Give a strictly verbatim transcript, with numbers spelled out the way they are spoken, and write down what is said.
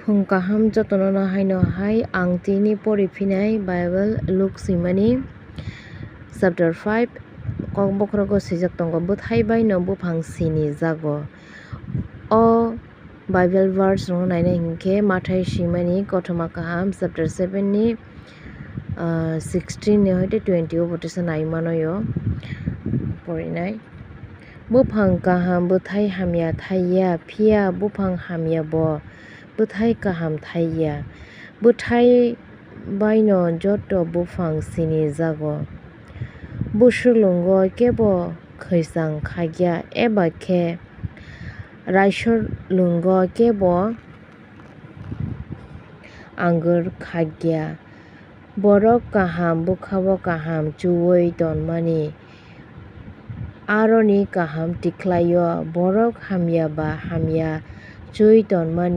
Buphang kaham jotono haino hai ang tini pori phinai Bible Luk swimani chapter five kok bokhorogo swijak tongo, bwthai baino buphang sini jago. O Bible verse rokno naina hinkhe Mathai swimani kothoma kaham chapter seven ni, ah, sixteen ni hoite twenty o bo teisa nai mano yo porinai. Buphang kaham bwthai hamya thai ya, phiya buphang hamya bo bwthai kaham thai ya. Bwthai baino joto buphang sini jago. Busulungo kebo khwichang khakya eba khe raisolungo kebo angur khakya. Borok kaham bwkhao kaham chuwi tonmani aroni kaham tikhlaio, borok hamya ba hamya chuwi tonmani